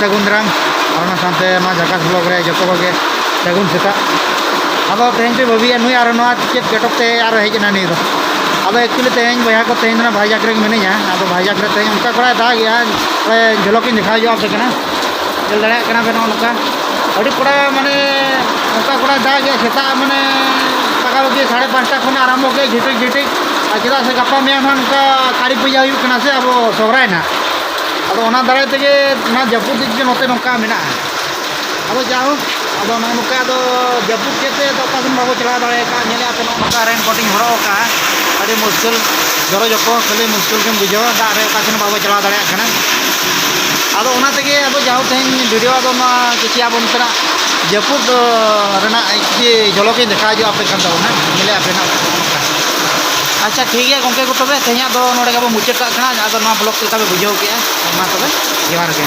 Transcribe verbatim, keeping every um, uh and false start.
ᱥᱟᱹᱜᱩᱱ ᱫᱟᱨᱟᱢ᱾ ᱟᱨ ᱚᱱᱟ ᱥᱟᱶᱛᱮ ᱱᱚᱣᱟ ᱡᱷᱟᱠᱟᱥ ᱵᱞᱚᱜ ᱨᱮ ᱡᱚᱛᱚ ᱠᱚᱜᱮ ᱥᱟᱹᱜᱩᱱ ᱥᱮᱛᱟᱜ᱾ ᱟᱫᱚ ᱛᱮᱦᱮᱧ ᱯᱮ ᱵᱷᱟᱹᱵᱤᱭᱟ, ᱱᱩᱭ ᱟᱨ ᱱᱚᱣᱟ ᱪᱮᱫ ᱜᱮᱴᱚᱯ ᱛᱮ ᱟᱨᱚ ᱦᱮᱡ ᱮᱱᱟ ᱱᱩᱭ ᱫᱚ? ᱟᱫᱚ ᱮᱠᱪᱩᱭᱮᱞᱤ ᱛᱮᱦᱮᱧ ᱵᱚᱭᱦᱟ ᱠᱚ, ᱛᱮᱦᱮᱧ ᱫᱚ ᱱᱟᱜ ᱵᱷᱟᱭᱡᱟᱠ ᱨᱮᱜᱮ ᱢᱤᱱᱟᱹᱧᱟ᱾ ᱟᱫᱚ ᱵᱷᱟᱭᱡᱟᱠ ᱨᱮ ᱛᱮᱦᱮᱧ ᱚᱱᱠᱟ ᱠᱚᱲᱟᱭ ᱫᱟᱜᱮᱜᱼᱟ, ᱚᱸᱰᱮ ᱡᱷᱚᱞᱚᱠ ᱤᱧ ᱫᱮᱠᱷᱟᱣ ᱧᱚᱜ ᱟᱯᱮ ᱠᱟᱱᱟ᱾ ᱧᱮᱞ ᱫᱟᱲᱮᱭᱟᱜ ᱠᱟᱱᱟ ᱯᱮ ᱱᱚᱜᱼᱚ ᱱᱚᱝᱠᱟ ᱟᱹᱰᱤ ᱠᱚᱲᱟ, ᱢᱟᱱᱮ ᱚᱱᱠᱟ ᱠᱚᱲᱟᱭ ᱫᱟᱜᱮᱜᱼᱟ ᱥᱮᱛᱟᱜ, ᱢᱟᱱᱮ ᱯᱟᱠᱟ ᱯᱟᱠᱤ ᱥᱟᱲᱮ ᱯᱟᱸᱪᱴᱟ ᱠᱷᱚᱱ ᱟᱨᱟᱢᱵᱷᱚ ᱠᱮᱫ ᱡᱷᱤᱴᱤᱠ ᱡᱷᱤᱴᱤᱠ᱾ ᱟᱨ ᱪᱮᱫᱟᱜ ᱥᱮ ᱜᱟᱯᱟ ᱢᱮᱭᱟᱝ ᱦᱟᱸᱜ ᱱᱚᱝᱠᱟ ᱠᱟᱹᱞᱤ ᱯᱩᱡᱟᱹ ᱦᱩᱭᱩᱜ ᱠᱟᱱᱟ ᱥᱮ ᱟᱵᱚ ᱥᱚᱦᱨᱟᱭ ᱱᱟᱜ᱾ ᱟᱫᱚ ᱚᱱᱟ ᱫᱟᱨᱟᱭ ᱛᱮᱜᱮ ᱚᱱᱟ ᱡᱟᱹᱯᱩᱫ ᱫᱤᱠ ᱛᱮ ᱱᱚᱛᱮ ᱱᱚᱝᱠᱟ ᱢᱮᱱᱟᱜᱼᱟ᱾ ᱟᱫᱚ ᱡᱟᱭᱦᱳᱠ, ᱟᱫᱚ ᱱᱚᱜᱼᱚ ᱱᱚᱝᱠᱟ ᱟᱫᱚ ᱡᱟᱹᱯᱩᱫ ᱠᱮᱫ ᱛᱮ ᱟᱫᱚ ᱚᱠᱟ ᱥᱮᱱ ᱵᱟᱵᱚ ᱪᱟᱞᱟᱣ ᱫᱟᱲᱮ ᱟᱠᱟᱫᱼᱟ᱾ ᱧᱮᱞᱮᱫᱼᱟ ᱯᱮ ᱱᱚᱜᱼᱚ ᱱᱚᱝᱠᱟ ᱨᱮᱱ ᱠᱳᱴ ᱤᱧ ᱦᱚᱨᱚᱜ ᱟᱠᱟᱫᱼᱟ, ᱟᱹᱰᱤ ᱢᱩᱥᱠᱤᱞ ᱡᱚᱨᱚ ᱡᱚᱯᱚ ᱠᱷᱟᱹᱞᱤ ᱢᱩᱥᱠᱤᱞ ᱜᱮᱢ ᱵᱩᱡᱷᱟᱹᱣᱟ, ᱫᱟᱜ ᱨᱮ ᱚᱠᱟ ᱥᱮᱱ ᱵᱟᱵᱚ ᱪᱟᱞᱟᱣ ᱫᱟᱲᱮᱭᱟᱜ ᱠᱟᱱᱟ᱾ ᱟᱫᱚ ᱚᱱᱟ ᱛᱮᱜᱮ ᱟᱫᱚ ᱡᱟᱭᱦᱳᱠ ᱛᱮᱦᱮᱧ ᱵᱷᱤᱰᱤᱭᱳ ᱟᱫᱚ ᱱᱚᱣᱟ ᱠᱤᱪᱷᱤ ᱟᱵᱚ ᱱᱚᱛᱮᱱᱟᱜ ᱡᱟᱹᱯᱩᱫ ᱨᱮᱱᱟᱜ ᱠᱤᱪᱷᱤ ᱡᱷᱚᱞᱚᱠ ᱤᱧ ᱫᱮᱠᱷᱟᱣ ᱧᱚᱜ ᱟᱯᱮ ᱠᱟᱱ ᱛᱟᱵᱚᱱᱟ, ᱧᱮᱞᱮᱫᱼᱟ ᱯᱮ ᱱᱟᱜ᱾ ᱟᱪᱪᱷᱟ ᱴᱷᱤᱠ ᱜᱮᱭᱟ ᱜᱚᱢᱠᱮ ᱠᱚ, ᱛᱚᱵᱮ ᱛᱮᱦᱮᱧᱟᱜ ᱫᱚ ᱱᱚᱰᱮ ᱜᱮᱵᱚ ᱢᱩᱪᱟᱹᱫ ᱠᱟᱜ ᱠᱟᱱᱟ᱾ ᱟᱫᱚ ᱱᱚᱣᱟ ᱵᱞᱚᱜ ᱪᱮᱫ ᱞᱮᱠᱟ ᱯᱮ ᱵᱩᱡᱷᱟᱹᱣ ᱠᱮᱫᱼᱟ? ᱢᱟ ᱛᱚᱵᱮ ᱡᱚᱦᱟᱨ ᱜᱮ᱾